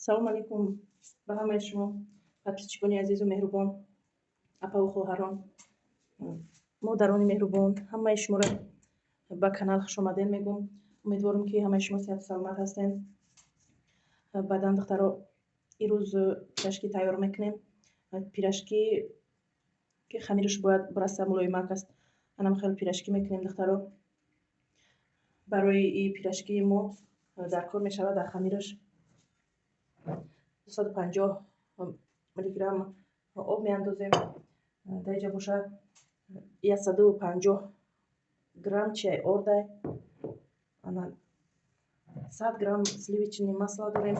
Салом алейкум ба ҳамаи шумо, подписчикони азизу меҳрубон, апаву хоҳарон, модарони меҳрубон, ҳамаи шуморо ба канал хушомадед мегӯм. Умедворам, ки ҳамаи шумо сиҳату саломат ҳастед. Баъдан, духтаро, ирӯз пирожки тайёр мекунем. Пирожки ки хамираш бояд бираса, мулоимак аст. Анам хеле пирожки мекунем, духтаро. Барои и пирожки мо дар кор мешавад дар хамираш 250 миллиграмм об меандозем. Дар инҷа бошад 150 грамм чай ордай, ана 100 грамм сливочный масло дорем.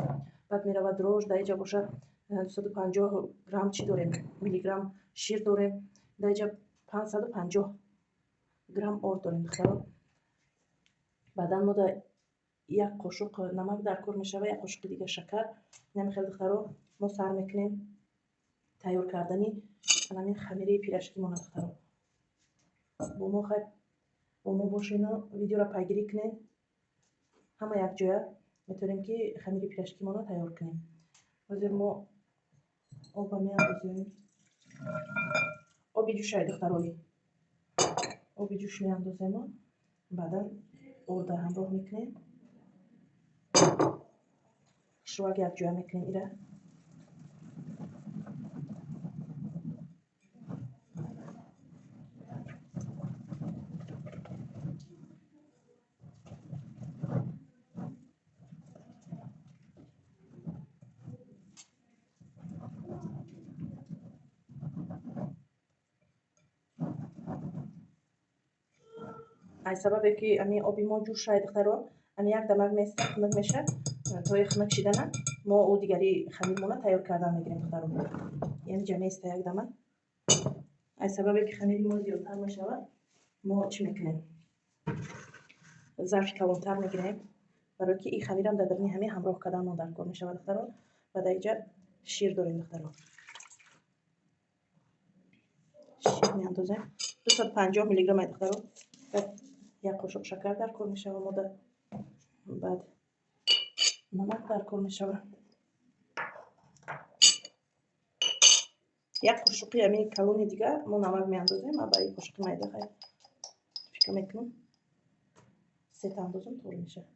Баъд меравад дрожж. Дар инҷа бошад 250 грамм чӣ дорем, миллиграмм шир дорем. Дар инҷа 550 грамм орд дорем, духтаро. Баъдан мо як қошуқ намак дар кор мешавад, як қошуқи дига шакар. Инами хел, духтаро, мо сар мекунем тайёр кардани анамин хамири пирожкимона. Духтаро, бо мо хай, бо мо бошену видеоро пайгирӣ кунед. Ҳама якҷоя метавонем, ки хамири пирожкимонро тайёр кунем. Ҳозир мо оба меандозем, оби ҷӯшай, духтарои, оби ҷӯш меандозему баъдан орда ҳамроҳ мекунем, хушрӯак якҷоя мекунем ира. Аз сабабе ки ами оби мо ҷӯшай, духтаро, ами як дамак места, хунук мешавад. То хунук шидана мо ӯ дигари хамирмона тайёр кардан мегирем, духтаро. Янҷа места як дамак. Аз сабабе ки хамири мо зиёдтар мешавад, мо чӣ мекунем? Зарфи калонтар мегирем, барое ки и хамирам дар даруни ҳамин ҳамроҳ карданмон дар кор мешавад, духтаро. Ва дар инҷа шир дорем, духтаро, шир меандозем 250 миллиграмм, духтаро. Як қошуқ шакар дар кор мешава мода, баъд намак дар кор мешава. Як қошуқи ами калони дига мо намак меандозем, а ба и қошуқи майда, хай, фикр мекунам, сета андозам, туғри мешава.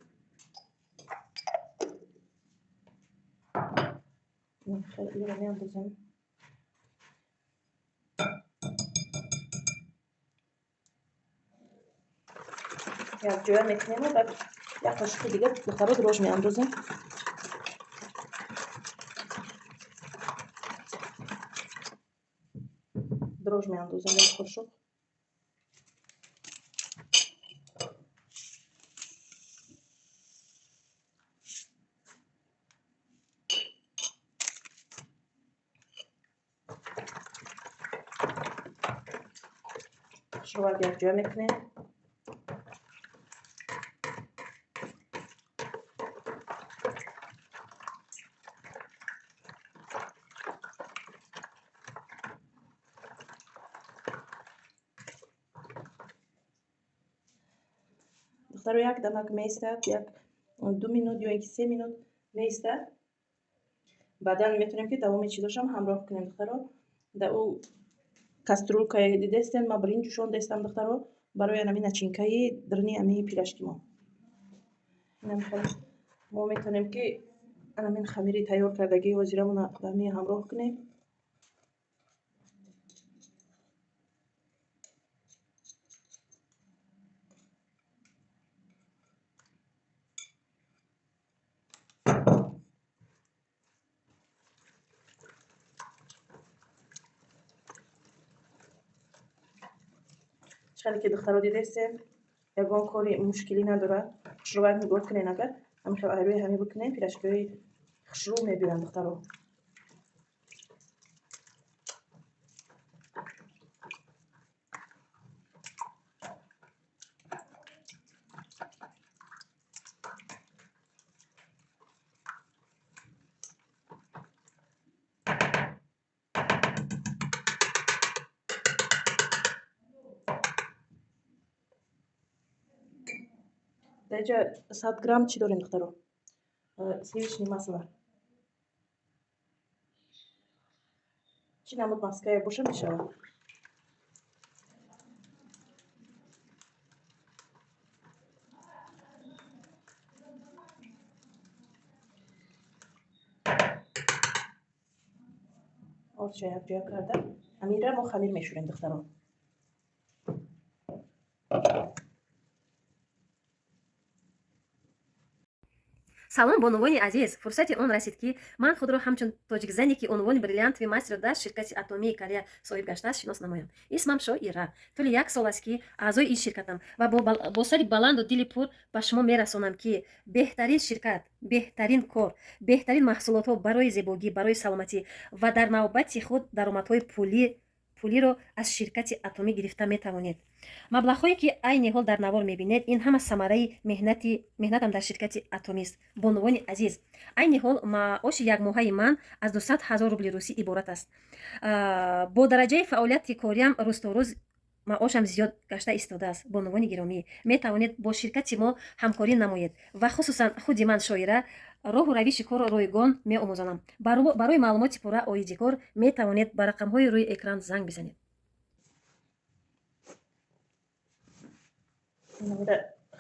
Иро меандозем. Якҷоя мекунему баъд як қошуқи дига, духтаро, дрожж меандозем. Дрожж меандозем як қошуқ. Хушрӯак якҷоя мекунем. Духтаро, як дамак меистад, як ду минут ё инки 3 минут меистад. Баъдан метавонем, ки давоми чизошам ҳамроҳ кунем, духтаро. Дар ӯ кастрюлькае дидестен, ма биринҷ ҷӯшондестам, духтаро, барои анами начинкаи даруни ами пирожки мо. Мо метавонем, ки анамин хамири тайёр кардагии ҳозирамона ба ами ҳамроҳ кунем. Хеле ки, духтаро, дидестем, ягон кори мушкилӣ надорад. Хушрӯак нигоҳ кунен, агар ҳамин хел айрӯи ҳамин бикунем, пирожкиҳои хушрӯ мебиёянд, духтаро. Дар инҷа 100 грамм чӣ дорем, духтаро? Сливочный масло. Чӣ намуд маскае боша, мешавад. Ордша якҷоя карда, амира мо хамир мешӯрем, духтарон. Салом, бонувони азиз! Фурсати он расид, ки ман худро ҳамчун тоҷикзане, ки унвони бриллиантовый мастерро дар ширкати Атомии Корея соҳиб гаштааст, шинос намоям. Исмам Шоира. Тӯли як сол аст, ки аъзои ин ширкатам ва бо сари баланду дили пур ба шумо мерасонам, ки беҳтарин ширкат, беҳтарин кор, беҳтарин маҳсулотҳо барои зебогӣ, барои саломатӣ ва дар навбати худ даромадҳои пулиро аз ширкати Атомӣ гирифта метавонед. Маблағҳое, ки айни ҳол дар навор мебинед, ин ҳама самараи меҳнатам дар ширкати Атомист. Бонувони азиз, айни ҳол маоши якмоҳаи ман аз 200 ҳазор рубли русӣ иборат аст. Бо дараҷаи фаъолияти кориам рӯз то рӯз маошам зиёд гашта истодааст. Бонувони гиромӣ, метавонед бо ширкати мо ҳамкорӣ намоед ва хусусан худи ман, Шоира, роҳу равиши корро ройгон меомӯзонам. Барои маълумоти пурра оиди кор метавонед ба рақамҳои рӯи экран занг бизанед.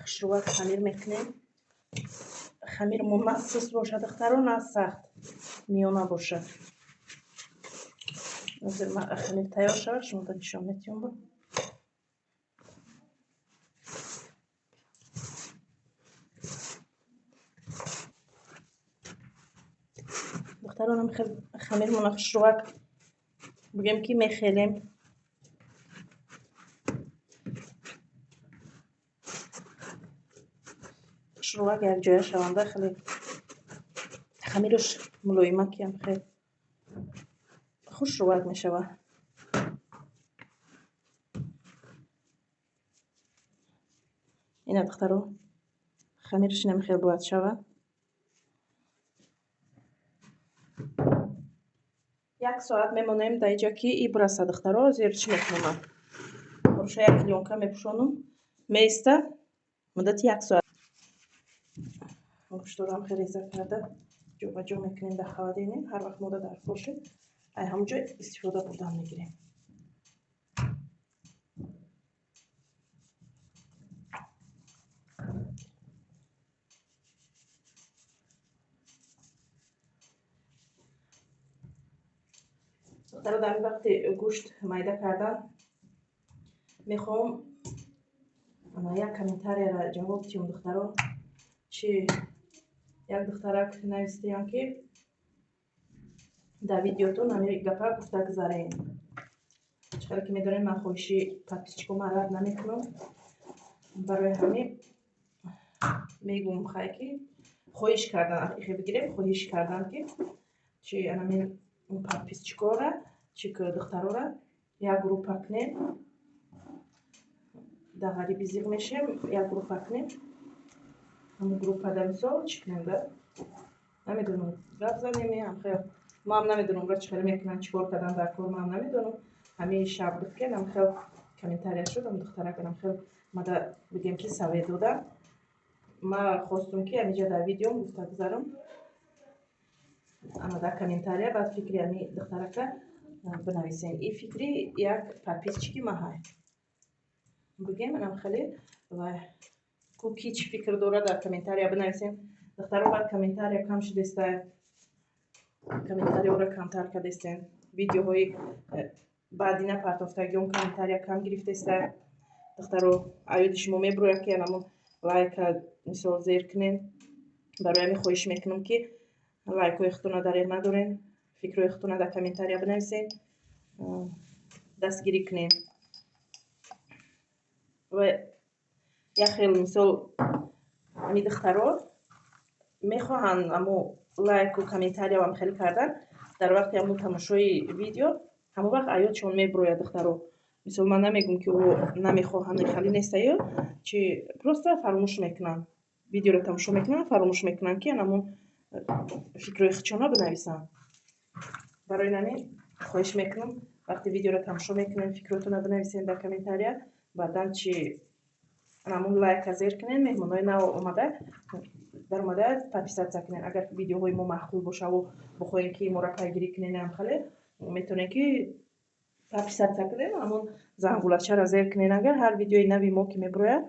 Хушрӯвак хамир мекунем. Хамирмон на суст бошад, духтаро, на сахт, миёна бошад. Ҳозир хамир тайёр шавад, шумода нишон метиҳам. Бо духтаронам, хамирмона хушрӯвак бигем, ки мехелем. Хушрӯвак якҷоя шаванда, хеле хамираш мулоима, киам хеле хушрӯвак мешавад. Ина, духтаро, хамираш инам хел бояд шавад. Як соат мемонем дар иҷа, ки и бираса. Духтаро, зер чӣ мекунам? Оруша як плёнка мепӯшонам, меиста муддати як соат. Гӯшторам хеле реза карда, ҷобаҷо мекунем дар холодильник. Ҳар вақт мода дар кор шуд, ай ҳамонҷо истифода бурдан мегирем. Духтаро, дар ин вақти гӯшт майда кардан мехоҳам як комментарияро ҷавоб диҳам. Духтаро, чи як духтарак навистиям, ки дар видеотон ҳамин гапа гуфта гузарем. Чӣ хеле ки медонед, ман хоҳиши подписчикома рад намекунам. Барои ҳамин мегӯм, хай, ки хоҳиш кардан, ихе бигирем, хоҳиш кардан, ки чи анамин подписчикора, чи духтарора як группа кунем. Дар ғариби зиқ мешем, як группа кунем. Ҳамун группада, мисол, чӣ кунем да, намедонам, гап занем. Ҳамхел маам намедонам, ра чӣ хеле мекунанд, чӣ кор кардан дар кор, маам намедонам. Ҳамин шаб буд, ки ҳамхел комментария шуд. Ам духтарак ҳамхел мада бигем, ки совет дода. Ма хостум, ки ҳамиҷа дар видеом гуфта гузарам. Ана, дар комментария баъд фикри ҳами духтарака бинависем. И фикри як подписчики маҳай бигем, анам хеле ва ку ки чӣ фикр дорад, дар комментария бинависем. Духтаро, баъд комментария кам шудеста, комментарияро камтар кардестем. Видеоҳои баъдина партофтагион комментария кам гирифтеста. Духтаро, аёди шумо мебурояд, ки анамон лайка, мисол, зер кунем. Барои ҳамин хоҳиш мекунам, ки лайкҳои худтона дареғ надорен, фикрҳои худтона дар комментария бинависем, дастгирӣ кунем. Ва як хел, мисол, ҳамин духтаро мехоҳанд амо лайку комментариявам хеле кардан. Дар вақти ҳамун тамошои видео, ҳамон вақт аёдшон мебурояд. Духтаро, мисол, ман намегӯм, ки ӯ намехоҳанд, хеле нестаю чи, просто фаромӯш мекунанд. Видеоро тамошо мекунанд, фаромӯш мекунанд, ки анамун фикрҳои худшонро бинависанд. Барои ҳамин хоҳиш мекунам, вақте видеоро тамошо мекунем, фикротонро бинависем дар комментария. Баъдан чи ҳамун лайка зер кунед, меҳмонҳои нав омада даромада подписаться кунед. Агар видеоҳои мо маъқул бошаву бихоҳем, ки моро пайгирӣ кунед, ам хеле Метавонед, ки подписаться кунед, ҳамон зангулачаро зер кунед. Агар ҳар видеои нави мо ки мебирояд,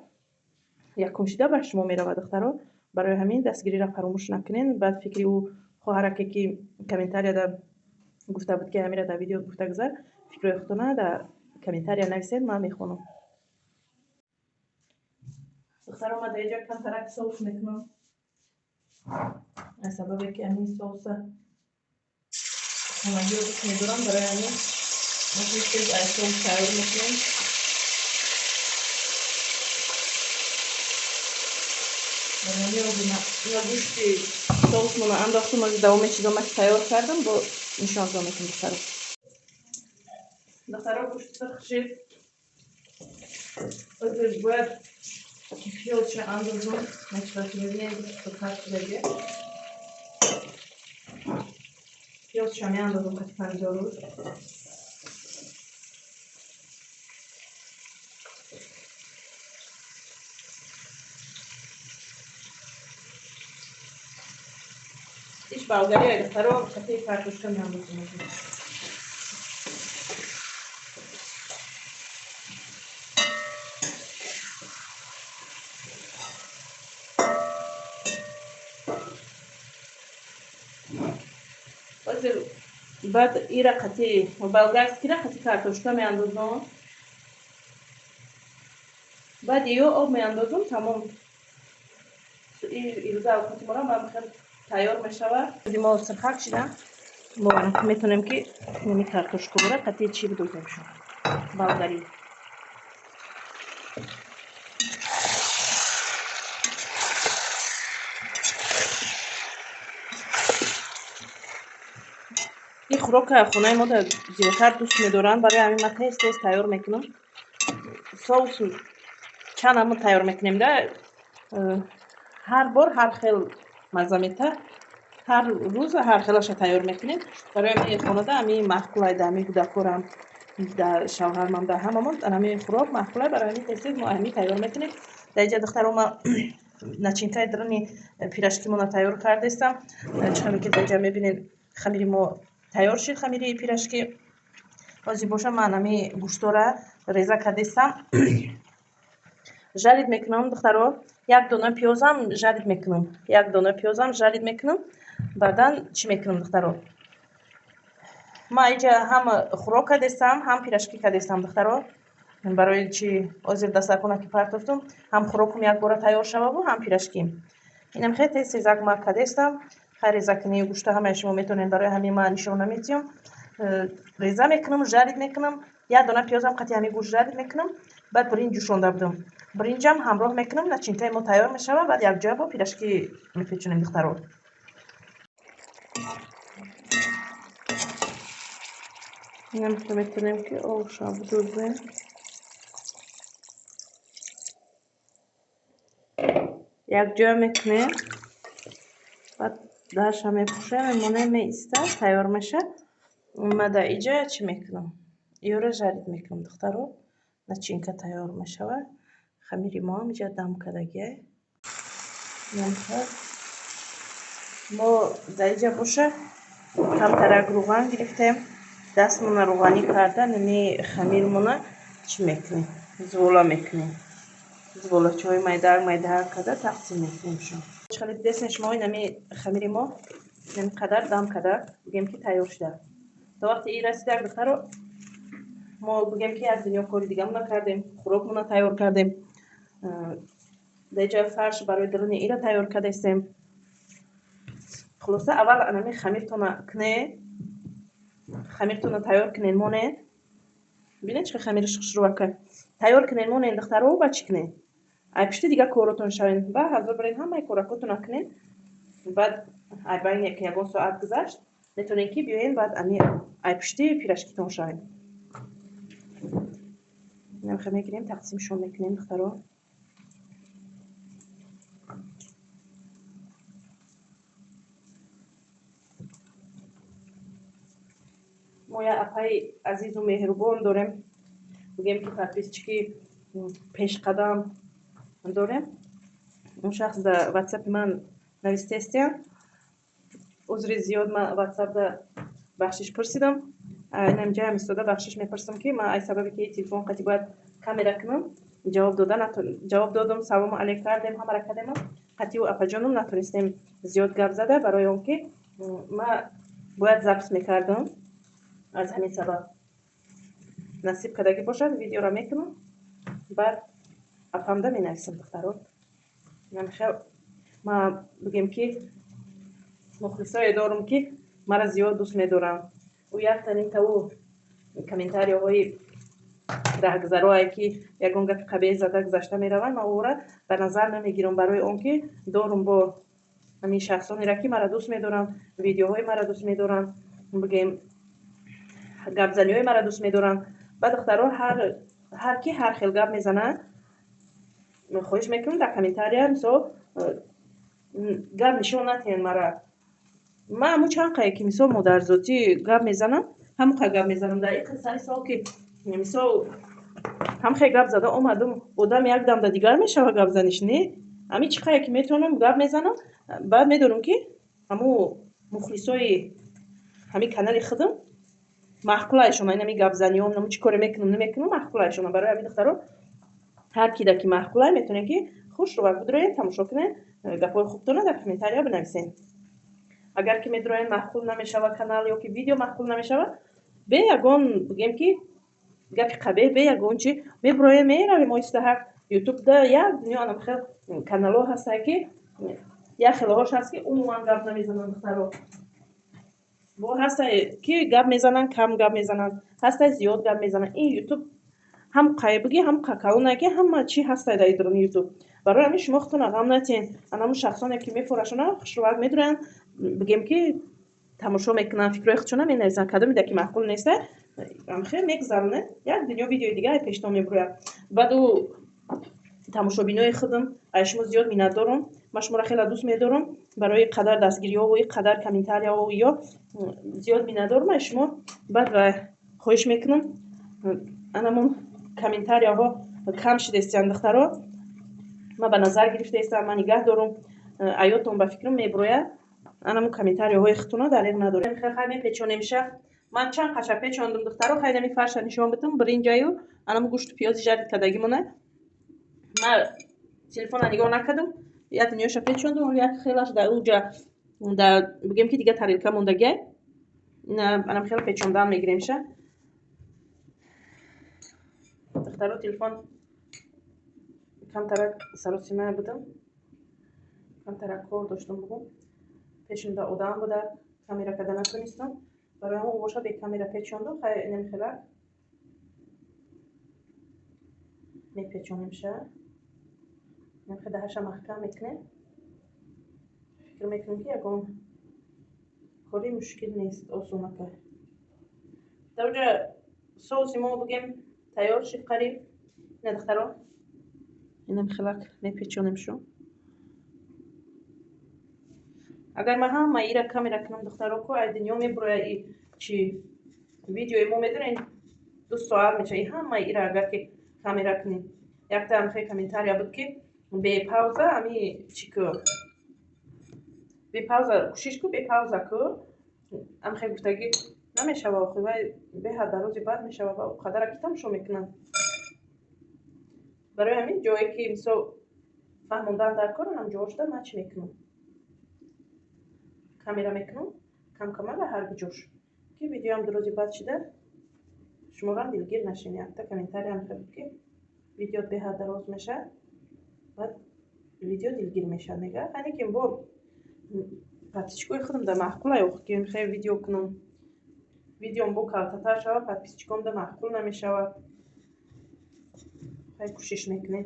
якум шида ба шумо меравад, духтаро. Барои ҳамин дастгириро фаромӯш накунед. Баъд фикри ӯ хоҳараке, ки комментарияда гуфта буд, ки ҳамира дар видео гуфта гузар, фикрҳои худтона дар комментария нависед, ман мехонам. Духтаро, ман дар инҷа камтарак соус мекунам, аз сабабе ки ҳамин соуса хонагиро дӯст медорам. Барои ҳамин мо тез аз соус тайёр мекунем. Гӯшти соусмона андохтум, аз давоми чизо ма тайёр кардам, бо нишонтон метам, духтаро. Духтаро, гӯшт сирх шид. Ҳозир бояд пиёзша андозам. Мачқати мебинед, сирхак шудаги. Пиёзша меандозам қати помидору. Иш болгария, духтаро, қати картошка меандозам. Ҳозир баъд ира қати болгарскира қати картошка меандозам, баъд ё об меандозам, тамом. Ирӯза авқоти мора ман хел тайёр мешавад. Мо сирхак шида, мо метавонем, ки ними картошкаро қати чӣ бидозем, шо болгарӣ. Ин хӯрока хонаи мо зиёдтар дӯст медоранд, барои ҳамин ман тез тез тайёр мекунам. Соус чанд ҳамон тайёр мекунем да, ҳар бор ҳар хел мазза мета, ҳар рӯз ҳар хелаша тайёр мекунем. Барои ҳамин хонада ҳамин маъқулай, да ҳамин кӯдакорам, да шавҳармам, да ҳамамон ҳамин хӯрок маъқулай. Барои ҳамин тез тез мо ҳамин тайёр мекунем. Дар инҷа, духтаро, ма начинкаи даруни пирожкимона тайёр кардастам. Чӣ хеле ки дар инҷа мебинед, хамири мо тайёр шид, хамири пирожки. Ҳозир боша, ман ҳамин гӯштора реза кардастам, жарить мекунам, духтаро. Як дона пиёзам жарить мекунам, як дона пиёзам жарить мекунам. Баъдан чӣ мекунам, духтаро? Ман инҷа ҳам хӯрок кардастам, ҳам пирожки кардастам, духтаро. Барои чи ҳозир дастархона ки партофтум, ҳам хӯрокум якбора тайёр шававу ҳам пирожки. Инам хеле тез тезак ман кардастам. Хай, резакунии гӯшта ҳамаи шумо метавонед, барои ҳамин ман нишон наметиҳам. Реза мекунам, жарить мекунам, як дона пиёзам қати ҳамин гӯшт жарить мекунам. Баъд биринҷ ҷӯшонда будам, биринҷам ҳамроҳ мекунам, начинкаи мо тайёр мешавад. Баъд якҷоя бо пирожки мепечонем, духтаро. Инам метавонем, ки обша бидозем. Якҷоя мекунем, баъд дарша мепӯшем, мемонем, меиста, тайёр мешавад. Ма дар иҷа чӣ мекунам? Ёра жарить мекунам, духтаро, начинка тайёр мешавад. Хамири мо ҳам иҷа дам кардагиай. Мо дар иҷа боша камтарак рӯған гирифтем, дастмона рӯғанӣ карда, ними хамирмона чӣ мекунем, звола мекунем, зволачаҳои майдаак майдаак карда тақсим мекунем. Шо хеле дидесен шумо, инами хамири мо инами қадар дам карда, бигем ки тайёр шуда. То вақти и расида, духтаро, мо бигем ки як дунё кори дигамона кардем, хӯрокмона тайёр кардем, дар иҷа фарш барои даруни ира тайёр кардастем. Хулоса, аввал анами хамиртона кунед, хамиртона тайёр кунед, монед. Бинед, чӣ хамириш хушрӯака. Тайёр кунед, монед, духтаро, ба чӣ кунед, ай пишти дигар коротон шавед. Ба ҳазор баред, ҳамаи коракотона кунед. Баъд ай байне ки ягон соат гузашт, метавонед, ки биёед, баъд ами ай пишти пирожкитон шавед. Инамхе мегирем, тақсимшон мекунем, духтаро. Мо як апаи азизу меҳрубон дорем, бигем ки подписчики пешқадам дорем. Он шахс дар ватсапи ман навистестиян. Узри зиёд, ман ватсапда бахшиш пурсидам. Инам ҷаям истода бахшиш мепурсам, ки ман ай сабабе ки телефон қати бояд камера кунам, ҷавоб дода ҷавоб додам, салому алейк кардем, ҳамара кардем, қатиу апаҷоном натонистем зиёд гап зада, барои он ки ман бояд запис мекардам. Аз ҳамин сабаб насиб кардагӣ бошад, видеоро мекунам, баъд апамда менависам. Духтаро, ма бигем ки мухлисое дорум, ки мара зиёд дӯст медоранд. Ӯ якта нимта ӯ комментарияҳои раҳгузарое, ки ягон гапи қабеҳ зада гузашта мераванд, ман ӯра ба назар намегирам, барои он ки дорум бо ҳамин шахсонеро, ки мара дӯст медоранд, видеоҳои мара дӯст медоранд, бигем гапзаниҳои мара дӯст медоранд. Ба духтаро, ҳар ки ҳар хел гап мезанад, хоҳиш мекунам, дар комментария мисол гап нишон натиҳед мара. Ман ҳамун чанд қае ки мисол модарзотӣ гап мезанам, ҳамон қай гап мезанам. Дар ин қиссаи сол ки мисол ҳамхе гап зада омадам, одам якдамда дигар мешава гапзаниш, не? Ҳамин чӣ қае ки метавонам гап мезанам, баъд медонам, ки ҳамун мухлисои ҳамин канали худам маъқулайшон ин ҳамин гапзаниҳом, намун чӣ коре мекунам, намекунам, маъқулайшон. Барои ҳамин, духтаро, ҳар кида ки маъқулай, метавонед ки хушрӯвак бидроед, тамошо кунед, гапҳои хубтона дар комментария бинависед. Агар ки медроед, маъқул намешава канал ё ки видео маъқул намешава, бе ягон бигем ки гапи қабеҳ, бе ягон чи меброем, меравем оҳиста. Ҳар ютубда як дунё анам хел каналҳо ҳастанд, ки як хелоҳош ҳаст, ки умуман гап намезананд, духтаро. Бо ҳастае ки гап мезананд, кам гап мезананд, ҳастае зиёд гап мезананд. Ин ютуб ҳам қайбигӣ, ҳам калонае, ки ҳама чӣ ҳастае дар идрони ютуб. Барои ҳамин шумо худтона ғам натиҳед. Анамун шахсоне ки мефорашона, хушрӯвак медуранд, бигем ки тамошо мекунанд, фикрҳои худшона менависанд. Кадомида ки маъқул неста, хел мегузаронед, як дунё видеои дига ай пештон мебурӯяд. Баъд ӯ тамошобинои худам, ай шумо зиёд миннатдорам, ман шуморо хеле дӯст медорам. Барои қадар дастгириҳову и қадар комментарияҳову ё зиёд миннатдорам ай шумо. Баъд ва хоҳиш мекунам, анамун комментарияҳо кам шидестиянд, духтаро, ман ба назар гирифтаистам, ман нигаҳ дорум, аётон ба фикрам мебурояд. Анамун комментарияҳои худтона дареғ надорем. Хай, мепечонемша. Ман чанд қаша печондум, духтаро. Хай, нами фарша нишон битум, биринҷаю анамун гӯшту пиёзи жарид кардагимона. Ман телефона нигоҳ накардам, як дунёша печондум, як хелаш дар уҷа да бигем ки дига тарелка мондагиай. Анам хел печондан мегиремша, духтаро. Телефон камтарак саросима будам, камтарак кор доштам, бугум пешимда одам буда, камера карда натонистам, барои ҳамон боша бе камера печондум. Хай, инам хелак мепечонемша, инам даҳаша маҳкам мекунем. Фикр мекунем, ки ягон кори мушкил нест, осонака. Дар соуси мо бигем тайёр шид қариб. Ина, духтаро, инам хелак мепечонемшо. Агар ман ҳама ира камера кунам, духтаро, ко ай дунё мебуроя и чи видеои мо, медонед, 2 соат меша и ҳама ира агар ки камера кунем. Якта ҳамхе комментария буд, ки бепауза ами чӣ ку, бепауза кӯшиш ку, бепауза ку. Амхе гуфтагӣ намешава, охи вай беҳад дарози бад мешава ва қадара ки тамошо мекунам. Барои ҳамин ҷое ки мисол фаҳмондан дар кор, анам ҷоошда ман чӣ мекунам, камера мекунам камкамага ҳар ҷош, ки видеоам дурози бад шида, шуморам дилгир нашин. Якта комментариям буд, ки видео беҳад дароз мешавад, баъд видео дилгир мешавад, мега. Ане ки бо подписчикои худам да маъқулай, охи ки мехоҳем видео кунам, видеом бо калтатар шава, подписчиком да маъқул намешавад. Хай, кӯшиш мекунем.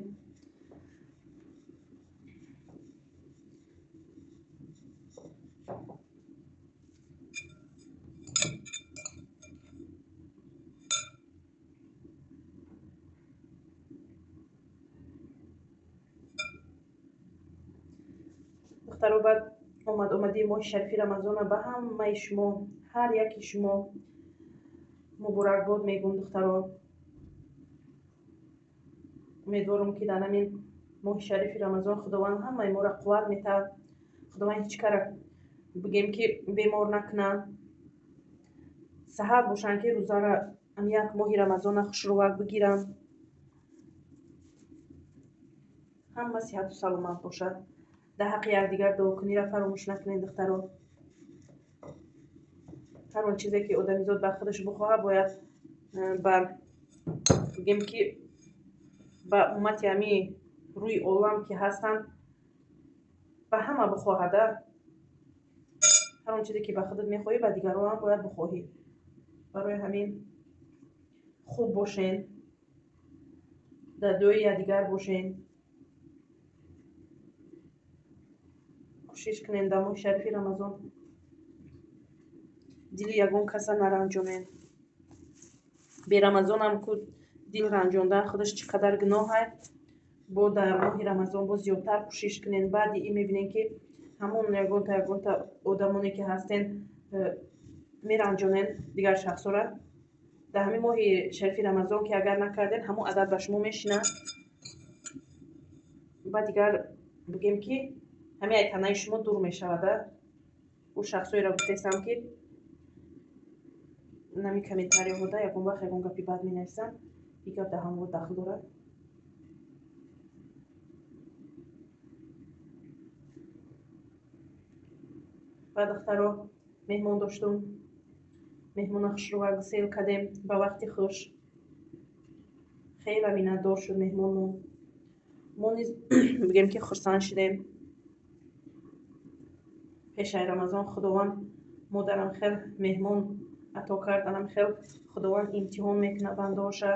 Духтаро, баъд омад омадии моҳи шарифи Рамазона ба ҳамаи шумо, ҳар яки шумо муборакбод мегӯм, духтаро. Умедворам, ки дар ҳамин моҳи шарифи Рамазон Худованд ҳамаи моро қувват метаҳад, Худованд ҳеҷ кара бигем ки бемор накунад, Саҳат бошанд, ки рӯзара як моҳи Рамазона хушрӯвак бигиранд. Ҳама сиҳату саломат бошад. Дар ҳаққи якдигар дуокуниро фаромӯш накунед, духтаро. Ҳар он чизе ки одамизод ба худаш бихоҳад, бояд бар бигем ки ба уммати ҳами рӯи олам ки ҳастанд, ба ҳама бихоҳада. Ҳар он чизе ки ба худат мехоҳӣ, ба дигаронам бояд бихоҳӣ. Барои ҳамин хуб бошен, дар дуои якдигар бошен. Кӯшиш кунем дар моҳи шарифи Рамазон дили ягон каса наранҷонем. Берамазонам ку дил ранҷондан худаш чӣ қадар гуноҳ аст, бо дар моҳи Рамазон боз зиёдтар кӯшиш кунем. Баъди ин мебинем, ки ҳамон ягонта ягонта одамоне ки ҳастен, меранҷонен дигар шахсора. Дар ҳамин моҳи шарифи Рамазон ки агар накарден, ҳамон адад ба шумо мешинад. Ба дигар бигем ки ҳамин айтанаи шумо дур мешавад. Ӯ шахсоеро гуфтестам, ки нами комментариҳода ягон вақт ягон гапи бад менависанд, ин гап дар ҳамон дахл дорад. Ба духтаро меҳмон доштум, меҳмона хушрӯвак сел кардем ба вақти хуш. Хеле миннатдор шуд меҳмонмон. Мо низ бигем ки хурсанд шудем. Пешаи Рамазон Худованд модарам хел меҳмон ато кард, анам хел Худованд имтиҳон мекунад бандаҳоша.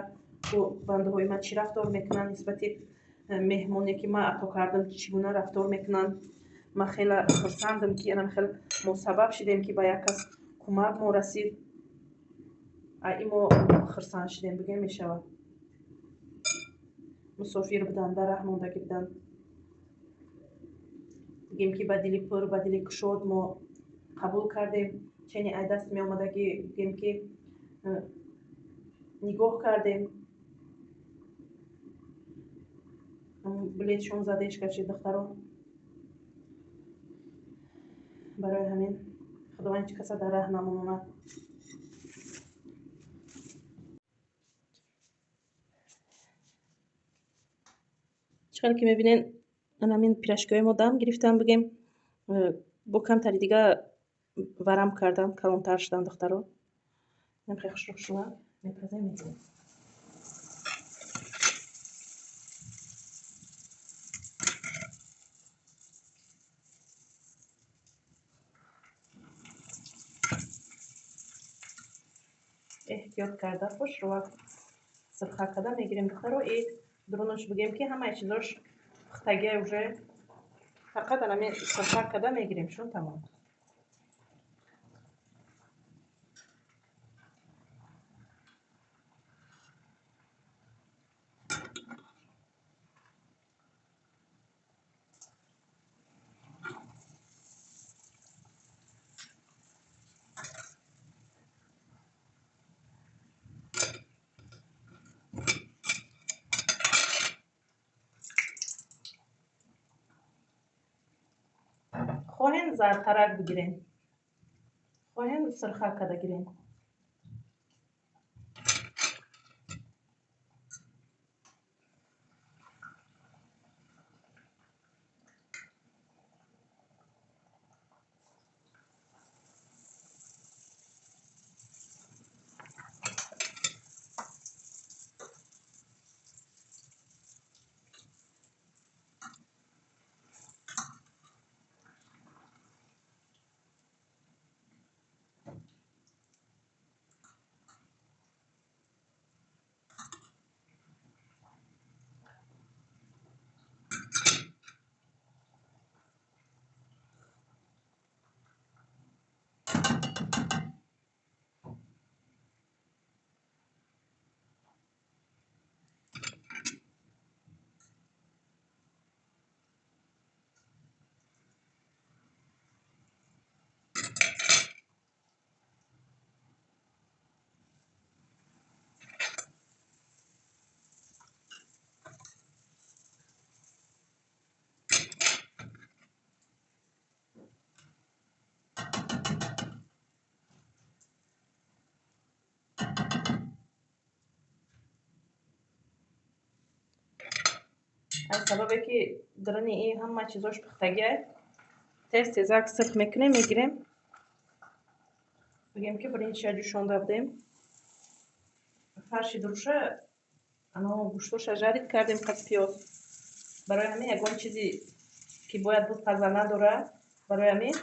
Ӯ бандаҳои ман чӣ рафтор мекунанд нисбати меҳмоне ки ман ато кардам, чӣ гуна рафтор мекунанд. Ман хеле хурсандам, ки анам хел мо сабаб шудем, ки ба як кас кӯмак мо расид. Ай мо хурсанд шудем, бигем мешавад. Мусофир буданд, дар раҳ мондагӣ буданд. Бигем ки ба дили пур, ба дили кушод мо қабул кардем. Чени ай даст меомадагӣ, бигем ки нигоҳ кардем. Билетшон задаиш кашид, духтаро. Барои ҳамин Худованд ҳеҷ каса дар раҳ намонад. Чӣ хеле ки мебинен, ҳамин пирожкиҳои мо дам гирифтан, бигем бо камтари дига варам кардам, калонтар шудан, духтаро. Инам хеле хушрӯ хушрӯ мепазем, мегирем. Эҳтиёт карда хушрӯ сирха карда мегирем, духтаро. И дурунаш бигем ки ҳамаи чизош пухтагия уже, фақат анами сирха карда мегирем, шун тамом. Хоҳен зардтарак бигирен, хоҳен сирха карда гирен. Аз сабабе ки даруни ин ҳама чизош пухтагиай, тез тезак сирх мекунем, мегирем. Бигем ки биринчиша ҷӯшонда будем. Фарши дуруша ано гӯштоша жарид кардем қад пиёз. Барои ҳамин ягон чизи ки бояд буд паза надорад. Барои ҳамин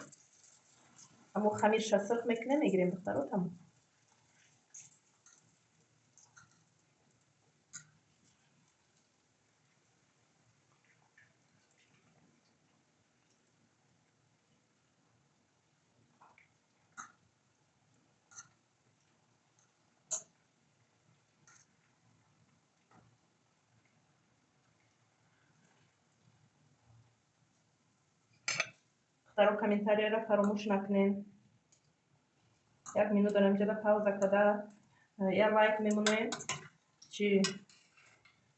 ҳамо хамирша сирх мекунем, мегирем духтаро, тамом. Духтаро, комментарияро фаромӯш накунед. Як минут дорем ҷода пауза карда, як лайк мемонем, чи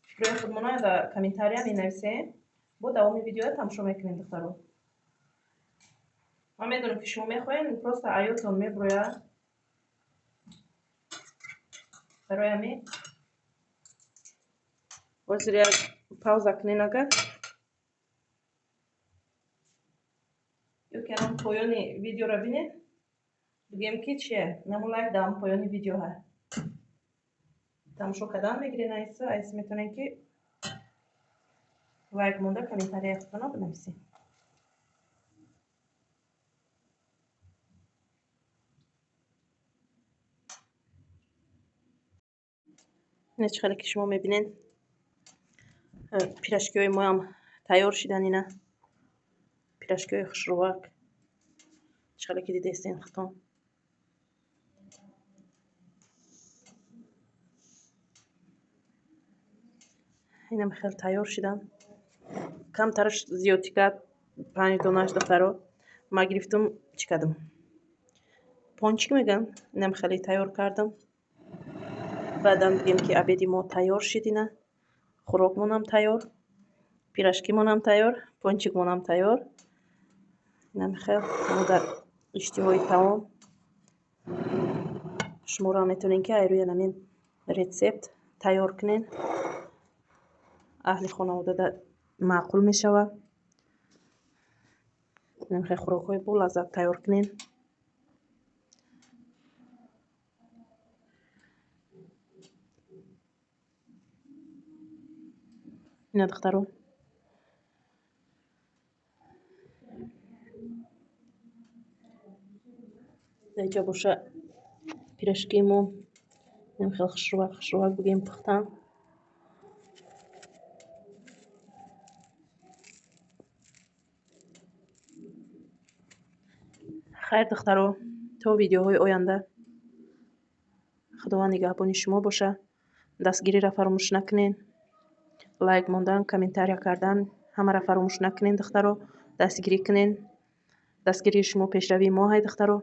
фикрҳои худмона дар комментария менависем. Бо давоми видеоя тамошо мекунем, духтаро. Ман медонам, ки шумо мехоҳед, просто аётон меброяд. Барои ҳамин ҳозир як пауза кунен агар. Ё ки ҳамон поёни видеоро бинед, бигем ки чие, намо лайк дар ҳамон поёни видео ҳаст. Тамошо кардан мегирен айса, айса метавонед ки лайк монда комментарияи худтонро бинависед. Ина чӣ хеле ки шумо мебинед, пирожкиҳои моам тайёр шидан. Ина пирожкиҳои хушрӯвак, чӣ хеле ки дидестен худтон. Инам хеле тайёр шидан. Камтараш зиёдтӣ кард, 5 донаш духтаро. Ма гирифтум, чӣ кардам? Пончик мегӯям, инам хеле тайёр кардам. Баъдан бигем ки обеди мо тайёр шид, ина хӯрокмонам тайёр, пирожкимонам тайёр, пончикмонам тайёр. Инам хел мо дар иштиҳои таом. Шуморо метавонед ки айрӯи ҳамин рецепт тайёр кунед. Аҳли хонаводада маъқул мешавад. Инам хел хӯрокҳои болаззат тайёр кунед. Ина духтаро, дар инҷа боша пирожкии мо инам хеле хушрӯвак хушрӯвак бигем пухтан. Хайр духтаро, то видеоҳои оянда Худованд нигаҳбони шумо боша. Дастгириро фаромӯш накунед, лайк мондан, комментария кардан ҳамаро фаромӯш накунед духтаро, дастгирӣ кунед. Дастгирии шумо пешравии мо ҳай духтаро.